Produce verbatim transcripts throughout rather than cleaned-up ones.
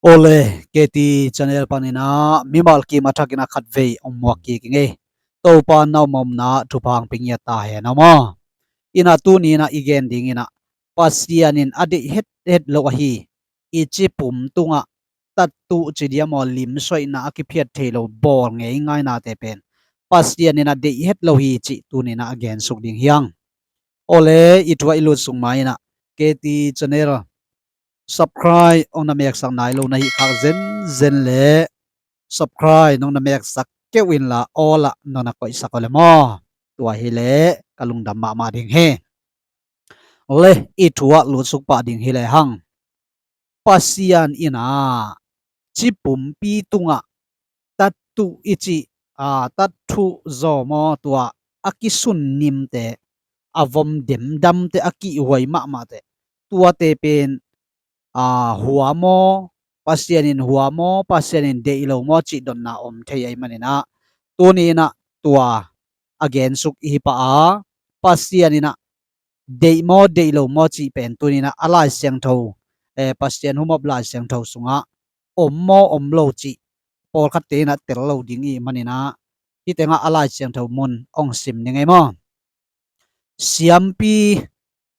Ole, K T channel panin ah mimal kim a thakin ah khatvei hong muak kik ing ei. Topa na omna thupha hong pia ngiat ta hen aw maw. Inah tuni inah i gen ding inah Pasian in a deih hethet lo ahi i cipum tungah tattoo ci diam aw, limsuaihna a kiphiat thei lo bawl ngei ngainate pen Pasian in a deih het lo hi cih tuni inah a gensuk ding hi hang. Ole, i thu ah i lut sung ma inah K T channel subscribe hong na meksak nai lo na hih khak zenzen le subscribe nong na meksak keuh inla all ah nong na koihsak aw le maw. Tua hileh ka lungdam mahmah ding hi. Le i thu ah lutsuk pah ding hileh hang. Pasian inah cipumpi tungah tattoo i cih, a, tattoo zaw maw, tua a kisun nimte, a vom demdamte, a kihhuai mahmahte, tuate pen, a, hua maw, Pasian in hua maw, Pasian in deih lo maw cih dotna om thei ahih manin ah tuni inah tua a gensuk i hi pah a, Pasian inah deih maw deih lo maw cih pen tuni inah a Lai Siangtho, eh, Pasian humop Lai Siangtho sungah om maw om lo cih pawlkhatte inah tel lo ding i hih manin ah hih tengah a Lai Siangtho mun hong sim ding ei maw. Siampi,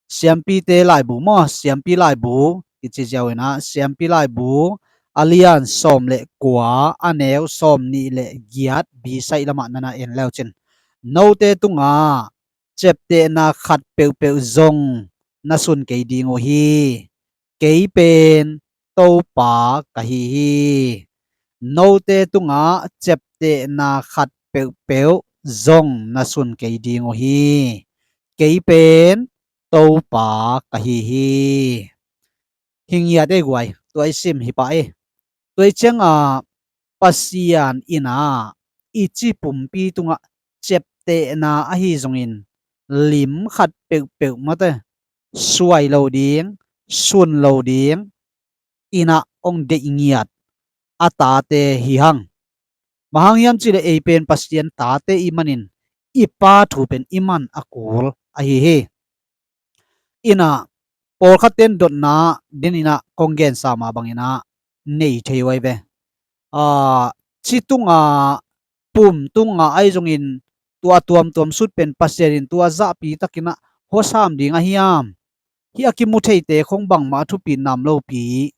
Siampite laibu maw, Siampi laibu kici ziau inah Siampi laibu a lian sawm le kua, a neu sawm nih le giat, B side lamah na na en leu cin. Note tungah ciaptehna khat peuhpeuh zong na sun kei ding uh hi. Kei pen Topa ka hi hi. Note tungah ciaptehna khat peuhpeuh zong na sun kei ding uh hi. Kei pen Topa ka hi hi. Hi ngiat ei guai, tua i sim hi pah ei. Tua i ciangah Pasian inah i cipumpi tungah ciaptehna ahi zongin lim khat peuhpeuh mate suai lo ding, sun lo ding inah hong deih ngiat a tate hi hang. Bang hang hiam cihleh ei pen Pasian tate i hih manin i Pa thu pen i man a kul ahi hi. Inah pawlkhatte in dotna den inah kong gensa mah bang inah nei thei uh ahi ve. A, ci tungah, pum tungah ahi zongin tua tuamtuam sut pen Pasian in tua zahpi takin ah huasam ding ahi hiam? Hih a kimu theite khong bangmah a thupi nam lopi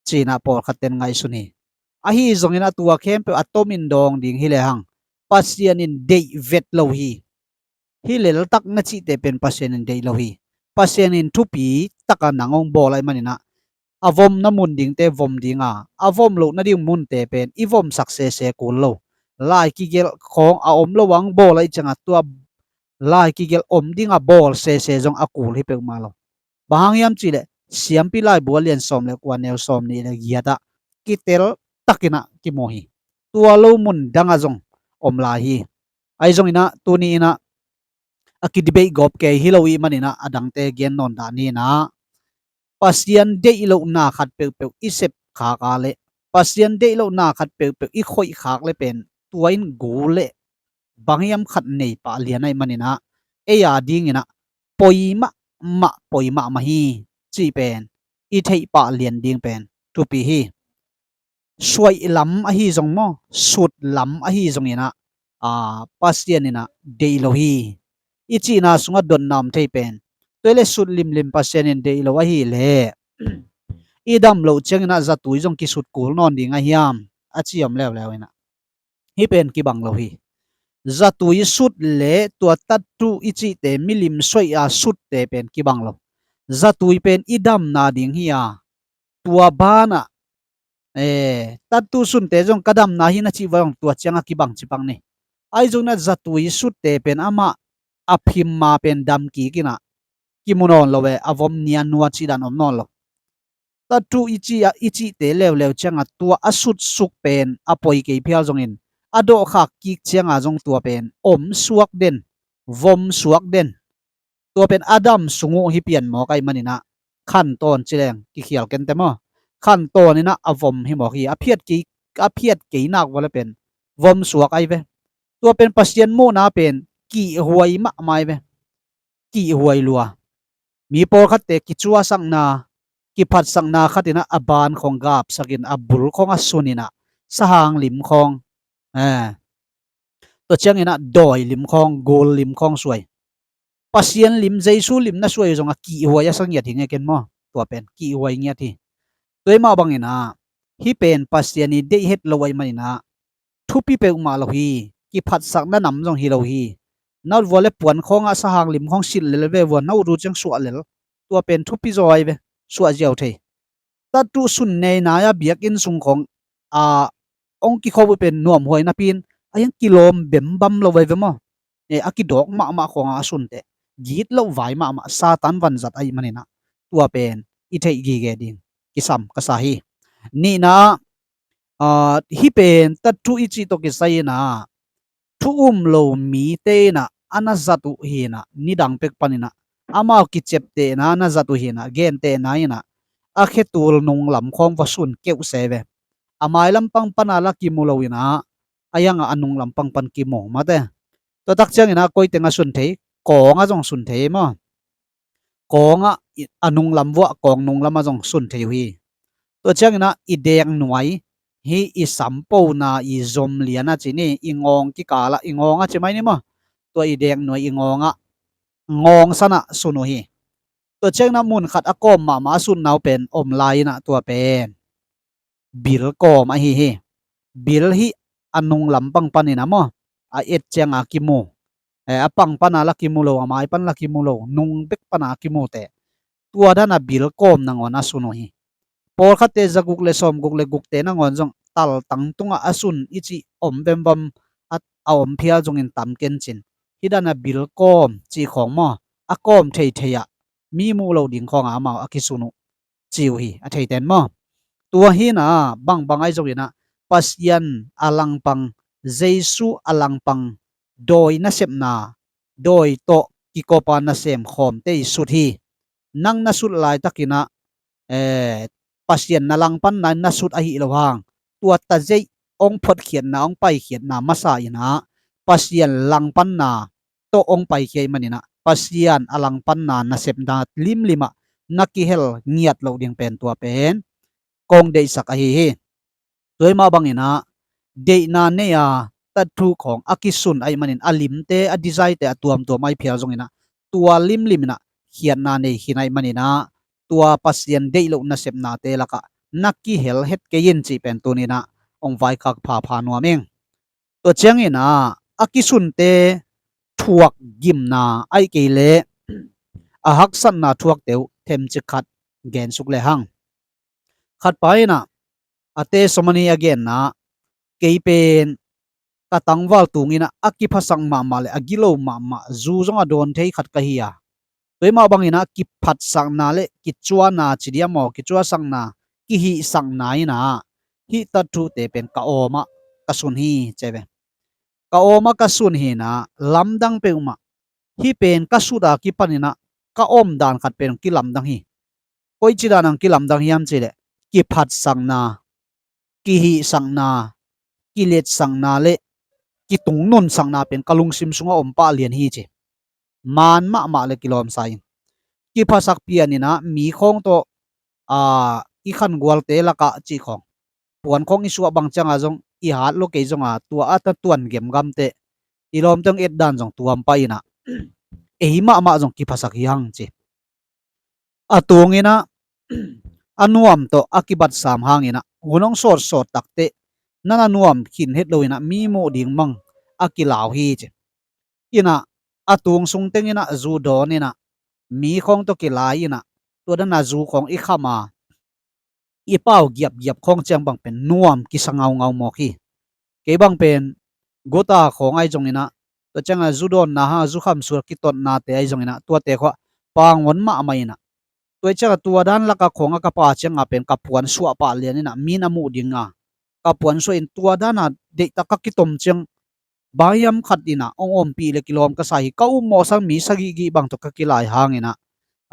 ci inah pawlkhatte in ngaihsun hi. Ahi zongin ah tua khempeuh a tomin dawng ding hi lehang Pasian in deih vet lo hi. Hih leltak na cihte pen Pasian in deih lo hi. Pasian in thupi taka nang hong bawl ahih manin ah a vomna mun dingte vom dinga, a vom loh nading munte pen i vomsak sese kul lo. Lai kigelh khawng a om lo ang bawl ahih ciangah tua lai kigelh om dinga bawl sese zong a kul hi peuhmah lo. Bang hang hiam cihleh Siampi laibu a lian sawm le kua, neu sawm nih le giat ah kitel takin ah kimu hi. Tua lo mun dangah zong om lai hi. Ahi zongin ah tuni inah a kidebate gawp kei hi lo i hih manin ah a dangte gen nawn dah ni inah Pasian deih lohna khat peuhpeuh i sep khak a leh, Pasian deih lohna khat peuhpeuh i khoih khak le pen tua in gu le bang hiam khat nei pah lian ahih manin ah ei a ding inah poi mahmah, poi mahmah hi cih pen i theih pah lian ding pen thupi hi. Suaih lam ahi zong maw, sut lam ahi zongin ah, a, Pasian inah deih lo hi. I cihna sungah dotna om thei pen, tua i leh sut limlim Pasian in deih lo ahih leh i dam loh ciangin ah zatui zong kisut kul nawn ding ahi hiam a ci om leuleu inah hih pen kibang lo hi. Zatui sut le tua tattoo i cihte, milim suaih a sutte pen kibang lo. Zatui pen i damna ding hi a, tua banah, eh, tattoo sunte zong ka damna hi na cih va zong tua ciangah kibang ci pak ni. Ahi zongin ah zatui sutte pen amah a phim ma pen dam kik inah kimu nawn lo ve, a vom nianua cih dan om nawn lo. Tattoo i cih ah, i cihte leuleu ciangah tua a sutsuk pen a poi kei phial zongin a dawhkhak kik ciangah zong tua pen om suak den, vom suak den. Tua pen a dam sung uh hi pian mawk ahih manin ah khantawn ci leng kikhial kente maw? Khantawn inah a vom hi mawk hi. A phiat kei, a phiat kei nak vua le pen vom suak ahi ve. Tua pen Pasian muhna pen kihhuai mahmah ahi ve. Kihhuai lua. Mi pawlkhatte kicuahsakna, kiphatsakna khat in ah a ban khawng gapsak in, a bul khawng a sun in ah, sahang lim khawng, eh, tua ciangin ah dawi lim khawng, gul lim khawng suai. Pasian lim, Jesu lim na suai uh zong a kihhuai a sa ngiat hi ngei ken maw? Tua pen kihhuai ngiat hi. Tua hi mah bangin ah, hih pen Pasian i deih het lo ahih manin ah, thupi peuhmah lo hi. Kiphatsakna nam zong hi lo hi. Na ut vua le puan khawngah sahang lim khawng silh lel ve vua, na ut uh ciang suah lel. Tua pen thupi zaw ahi ve, suah ziau thei. Tatu sun nei nai a biakinn sung khawng a ong kikhop uh pen nuamhuai napi in, a hiang kilawm bembam lo vai ve maw? Eh, a kidawk mahmah khawngah a sunte, gitloh vai mahmah Satan vanzat ahih manin ah, tua pen i theih gige ding kisam ka sa hi. Nihna ah, ah, hih pen tatu i cih tawh kisai in ah, thu um lo mite in ah a na zat uh hi in ah, nidang pek panin ah amau kiciaptehna a na zat uh hi in ah, gentehna in ah, a khetul nunglam khawng va sun keuh se ve. A mailam pang pan a la kimu lo in ah, a hiang ah a nunglam pang pan kimu mate. Tua tak ciangin ah koi teng a sun thei? Kawng ah zong sun thei maw? Kawng ah, i, a nunglam vuah kawng nunglam ah zong sun thei uh hi. Tua ciangin ah i dek nuai, hih i sampona i zom lian a ci ni, i ngawng kikal ah, i ngawng a ci mai ni maw? Tua i dek nuai i ngawng ah, ngawng san ah sun uh hi. Tua ciangin ah mun khat a kawm mahmah a sunna uh pen om lai in ah, tua pen bil kawm ahi hi. Bil hih a nunglam pang panin ah maw, a et ciang a kimu, eh, a pang pan a la kimu lo, a mai pan la kimu lo, nung bek pan a kimute, tua dan a bil kawm nangawn a sun uh hi. Pawlkhatte zaguk le sawmguk le gukte nangawn zong taltang tungah a sun i cih om vemvam, a, a om phial zongin tam ken cin. Hih dan a bil kawm cih khawng maw, a kawm theithei ah, mi muh loh ding khawngah amau a kisun uh ci uh hi, a theiten maw? Tua hi in ah, bangbang ahi zongin ah, Pasian a langpang, Jesu a langpang, dawi nasepna, dawi tawh kikop a nasem khawmte i sut hi. Nang na sut laitakin ah, eh, Pasian na langpanna in na sut ahi lo hang, tua tazeih ong photkhiatna, ong paikhiatna masa in ah, Pasian langpanna tawh ong paikhia ahih manin ah, Pasian a langpanna nasepna limlim ah na kihel ngiat loh ding pen tua pen kong deihsak ahi hi. Tua hi mah bangin ah, deihna nei a, tatu khawng a kisun ahih manin, a limte, a design-te a tuamtuam ahih phial zongin ah, tua limlim in ah khiatna nei khin ahih manin ah, tua Pasian deih loh nasepnate lakah na kihel het kei in cih pen tuni in ah ong vaikhak phapha nuam ing. Tua ciangin ah, a kisunte thuak gimna ahih kei leh a haksatna thuakte uh themcik khat gensuk lehang. Khatpa in ah, a testimony a genna, kei pen ka tangval tung in ah a kiphasak mahmah le a gilo mahmah zu zong a dawn thei khat ka hi a, tua hi mah bangin ah kiphatsakna le kicuana ci diam aw, kicuasakna, kihihsakna in ah hih tattoo-te pen ka awm ah ka sun hi ci ve. Ka awm ah ka sun hi in ah, lamdang peuhmah. Hih pen ka sut a kipan in ah ka omdan khat pen kilamdang hi. Koici dan ah kilamdang hiam cih leh, kiphatsakna, kihihsakna, kiletsakna le kitungnonsakna pen ka lungsim sungah om pah lian hi ci. Maan mahmah le kilawmsa in, kiphasak pian in ah mi khawng tawh, aa, i khangualte lakah cih khawng, puan khawng i suah bang ciangah zong i hat lo kei zong a, tua a ta tuan gemgamte i lawmte hong etdan zong tuam pah in ah, ei mahmah zong kiphasak hi hang ci. A tung in ah, a nuam tawh a kibatsam hang in ah, hun hong sawtsawt takteh, na na nuam khin het lo in ah, mi muh ding mang a kilau hi ci. In ah, a tung sung teng in ah zu dawn in ah, mi khawng tawh kilai in ah, tua dan a zu khawng i kham a, i pau giapgiap khawng ciang bang pen nuam kisa ngaungau mawk hi. Kei bang pen guta khawng ahi zongin ah, tua ciangah zu dawnna hang, zu khamsual kitotnate ahi zongin ah, tuate khawng pangon mahmah in ah, tua ciangah tua dan lakah khawngah ka pau ciangah pen ka puan suah pah lian in ah, mi na muh ding a ka puan suah in, tua dan a deihtak ka kitom ciang, bang hiam khat in ah hong ompih le kilawm ka sa hi. Ka upmawhsak mi sagih gih bang tawh ka kilai hang in ah,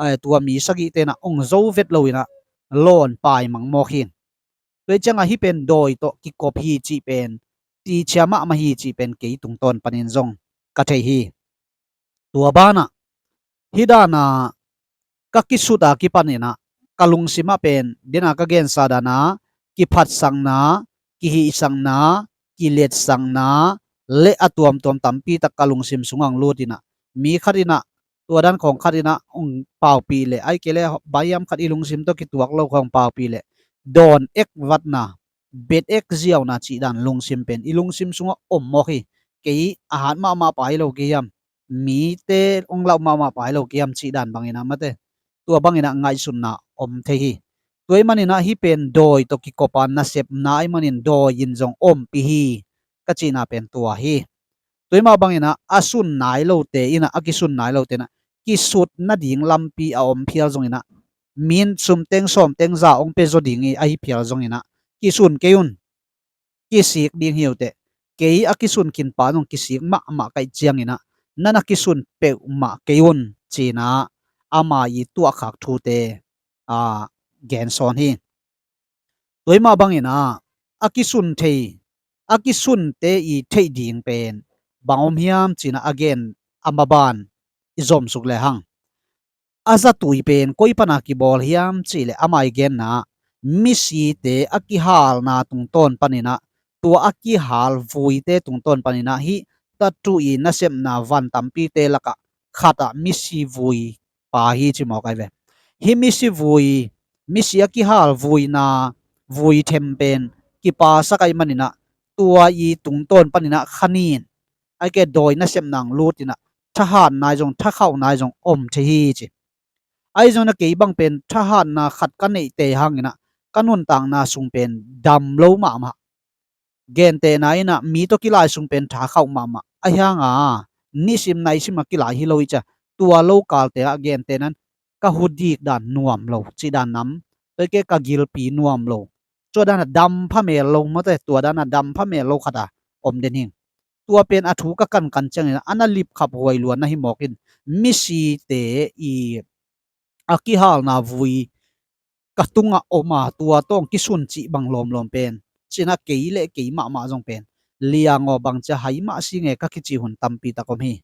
eh, tua mi sagihte in ah hong zo vet lo in ah, lawn paimang mawk hi. Tua hi ciangah hih pen dawi tawh kikop hi cih pen, tichia mahmah hi cih pen kei tungtawn panin zong ka thei hi. Tua banah, hih dan a ka kisut a kipan in ah, ka lungsim ah pen, dena ka gensa dana, kiphatsakna, kihihsakna, kiletsakna, le a tuamtuam tampi tak ka lungsim sungah hong lut inah, mi khat inah, tua dan khawng khat inah hong paupih leh, ai kei le baiam khat i lungsim tawh kituak lo khawng hong paupih leh, dawn ek vatna, bet ek ziauna cih dan lungsim pen i lungsim sungah om mawk hi. Kei a hat mahmah pa hi lo kei hiam, mite hong lauh mahmah pa hi lo kei hiam cih dan bangin ah mate, tua bangin ah ngaihsutna om thei hi. Tua ahih manin ah hih pen dawi tawh kikop a nasepna ahih manin dawi in zong ompih hi ka cihna pen tua hi. Tua ahih mah bangin ah a sun nai lote inah, a kisun nai lote inah kisut nading lampi a om phial zongin ah, min sum teng sawm teng za hong pia zaw ding hi ahi phial zongin ah, kisun kei un, kisik ding hi uh teh, kei a kisun khin pa zong kisik mahmah ka hih ciangin ah, na na kisun peuhmah kei un, ci-in ah ama i tuahkhak thute, aa, gensawn hi. Tua ahih mah bangin ah a kisun thei, a kisunte i theih ding pen bang om hiam ci-in ah a gen a maban i zomsuk lehang, a zatui pen koi pana kibawl hiam cih leh ama i genna, misite a kihalna tungtawn panin ah, tua a kihal vuite tungtawn panin ah hih tattoo i nasepna van tampite lakah khat ah misi vui pa hi ci mawk ai ve. Hih misi vui, misi a kihal vuina, vui them pen kipasak ahih manin ah, tua i tungtawn panin ah khanin, ai ke dawi nasepna hong lut inah thahatna zong, thakhauhna zong om thei hi ci. Ahi zongin ah kei bang pen thahatna khat ka neihte hangin ah ka nuntakna sung pen dam lo mahmah. Gentehna inah mi tawh kilai sung pen thakhauh mahmah. Ahi hanga nisim naisim a kilai hi lo hi cia. Tua lo kalte ah gentehna in ka hu dik dan nuam lo cih dan nam, tua hi kei ka gilpi nuam lo, tua dan a dam phamel lo mawte, tua dan a dam phamel lo khat a om den hing. Tua pen a thu ka kankan ciangin ah a na lipkhap huai lua na hi mawk in, misite i a kihalna vui ka tungah om a, tua tawh hong kisun cih bang lawmlawm pen, ci-in ah kei le kei mahmah zong pen liang aw, bang cia hai mah si nge ka kici hun tampi tak om hi.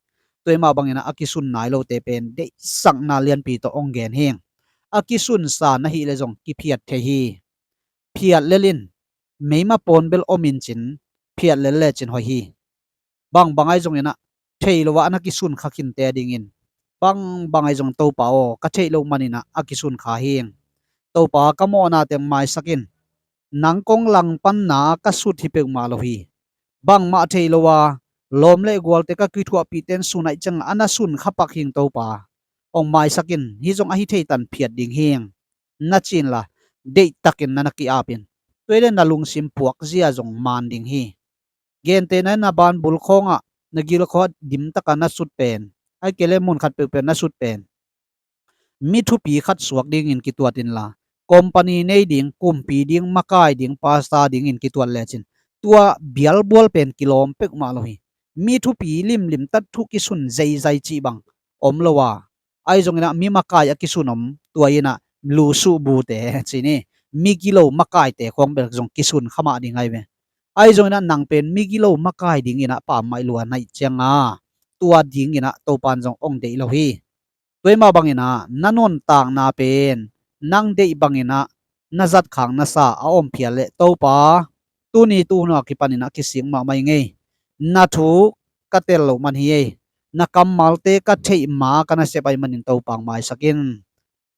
Tua ahih mah bangin ah a kisun nai lote pen deihsakna lianpi tawh hong gen hing. A kisunsa na hih leh zong kiphiat thei hi. Phiat lel in, meima pawn bel om in cin, phiat lel lecin hoih hi. Bangbang ahi zongin ah thei lo a na kisun kha khinte dingin, bangbang ahi zong Topa aw, ka theih loh manin ah a kisun kha hing. Topa, ka mawhna teng maisak in. Nang kong langpanna ka sut hi peuhmah lo hi. Bangmah thei lo a lawm le gualte ka kithuahpihte in sun ahih ciangin a na sun kha pak hing Topa. Hong maisak in, hih zong ahi thei tan phiat ding hing. Na ci inla, deihtakin na na ki-ap in. Tua hi leh na lungsim puakzia zong man ding hi. Gentehna in na banbul khawngah, na gil khawngah dimtaka na sut pen, ahih kei leh mun khat peuhpeuh na sut pen, mi thupi khat suak dingin kituat inla, company nei ding, kumpi ding, makai ding, pastor dingin kituat lecin, tua bialbual pen kilawm peuhmah lo hi. Mi thupi limlim, tattoo kisun zeizai cih bang om lo a, ahi zongin ah mi makai a kisun om, tua in ah lusuh bute ci ni, migilo makaite khawng bel zong kisun kha mah ding ahi ve. Ahi zongin ah nang pen migilo makai dingin ah pammaih lua na hih ciangin, tua dingin ah Topa in zong hong deih lo hi. Tua ahih mah bangin ah na nuntakna pen nang deih bangin ah na zatkhak na sa a om phial leh Topa, tuni tuhun a kipanin ah kisik mahmah ing ei. Na thu ka tel loh man hi ei. Na kammalte ka theih ma ka nasep ahih manin Topa hong maisak in,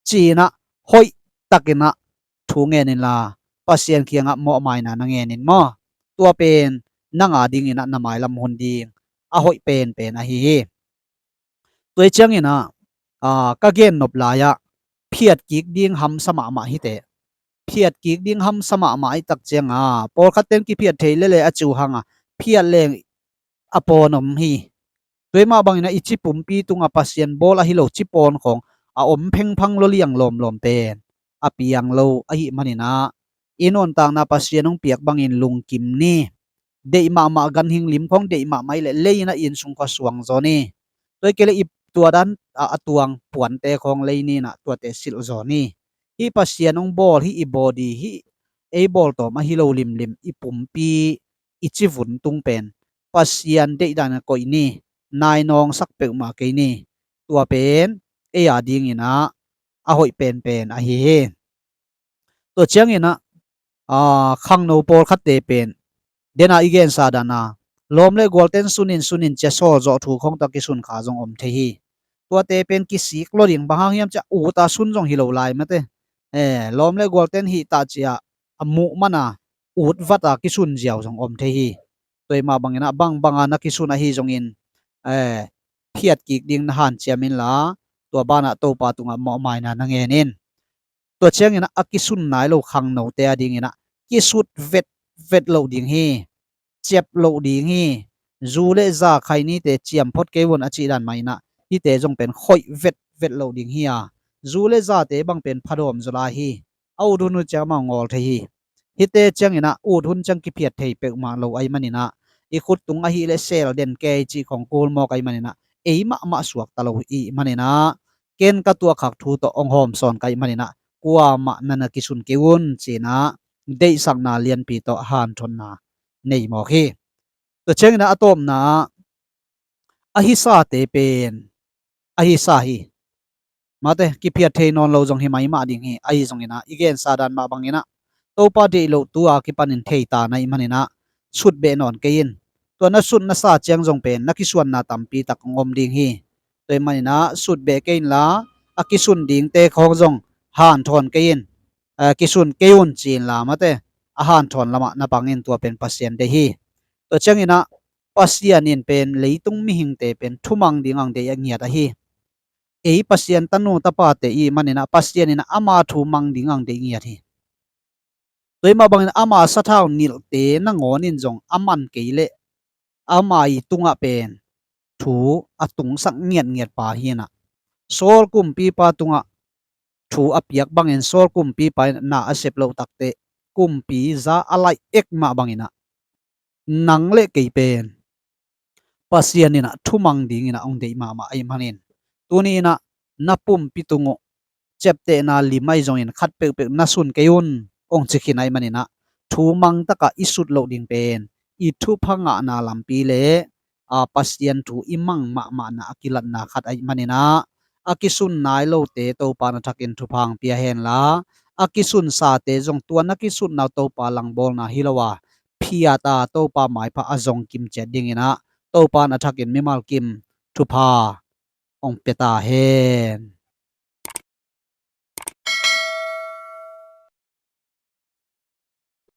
ci-in ah hoihtakin ah thu ngen inla, Pasian kiangah mawhmaina na ngen in maw. Tua pen nang a dingin ah na mailam hun ding a hoih penpen ahi hi. Tua hi ciangin ah, aa, ka gennop lai-ah phiat kik ding hamsa mahmah hi teh. Phiat kik ding hamsa mahmah ahih tak ciangin, pawlkhat ten kiphiat thei lel e a ci uh hangin, phiat leng a pawn om hi. Tua ahih mah bangin ah i ci pumpi tungah Pasian bawl ahi lo ci pawn khawng a om phengphang lua liang lawmlawm pen a piang lo ahih manin ah, i nuntakna Pasian hong piak bangin lungkim ni. Deih mahmah ganhing lim khawng deih mahmah hi leh lei in ah i inn sung khawng suang zaw ni. Tua hi kei leh i tua dan a, a tuang puante khawng lei ni in ah tuate silh zaw ni. Hih Pasian hong bawl, hih i body, hih ei bawltawm ahi lo limlim, i pumpi, i civun tung pen Pasian deih dan a koih ni. Nainawngsak peuhmah kei ni. Tua pen ei a dingin ah a hoih penpen ahi hi. Tua ciangin ah, aa, khangno pawlkhatte pen, dena i gensa dana, lawm le gualten sunin sunin cia sawl zawh thu khawng tawh a kisun kha zong om thei hi. Tuate pen kisik lua ding, bang hang hiam cia uta sun zong hi lo lai mate. Eh, lawm le gualten hih tah cia a muh mana ut vata kisun ziau zong om thei hi. Tua mah bangin ah bangbanga na kisun ahi zongin, eh, phiat kik ding na hanciam inla, tua banah Topa tungah mawhmaina na ngen in. Tua ciangin ah a kisun nai lo khangnote a dingin ah kisut vetvet loh ding hi. Ciap loh ding hi. Zu le za khainite ciam phot kei un a cih dan mah in ah hihte zong pen khoih vetvet loh ding hi a, zu le zate bang pen phadawm zaw lai hi. A ut hun uh ciang amau ngawl thei hi. Hihte ciangin ah ut hun ciang kiphiat thei peuhmah lo ahih manin ah, i khut tung ahih leh sel den kei cih khawng kul mawk ahih manin ah, ei mahmah suakta lo ahih manin ah, ken ka tuahkhak thu tawh hong hawmsawn ka hih manin ah, kuamah na na kisun kei un ci-in ah, deihsakna lianpi tawh hanthotna nei mawk hi. Tua ciangin ah a tawpna ah, a hisate pen a hisa hi. Mate, kiphiat thei nawn lo zong hi mai mah ding hi. Ahi zongin ah i gensa dan mah bangin ah Topa deih loh tu-a kipanin thei ta na hih manin ah sutbeh nawn kei in. Tua na sut na sa ciang zong pen na kisuanna tampi tak hong om ding hi. Tua hih manin ah sutbeh kei inla, a kisun dingte khawng zong hanthawn kei in. Eh, kisun kei un ci inla mate, a hanthawn lamah na pang in, tua pen Pasian deih hi. Tua ciangin ah Pasian in pen leitung mihingte pen thumang ding ang deih a ngiat ahi. Ei Pasian tanu tapate i hih manin ah Pasian in ama thu mang ding ang deih ngiat hi. Tua hih mah bangin ama sathau nilhte nangawn in zong a man kei leh ama i tungah pen thu a tungsak ngiatngiat pa hi in ah, Saul kumpipa tungah thu a piak bangin Saul kumpipa in na a sep loh takteh kumpi za a laih ek mah bangin ah, nang le kei pen Pasian in ah thumang dingin ah hong deih mahmah ahih manin, tuni in ah na pumpi tung uh ciaptehna lim ahi zongin khat peuhpeuh na sun kei un hong ci khin ahih manin ah, thumang takah i sut loh ding pen i thupha ngahna lampi le, a, Pasian thu i mang mahmahna a kilatna khat ahih manin ah, a kisun nai lote Topa in a thakin thupha hong pia henla, a kisun sate zong tua na kisutna uh Topa langbawlna hi lo a, phiat a Topa maipha a zong kim ciat dingin ah, Topa in a thakin mimal kim thupha hong pia ta hen.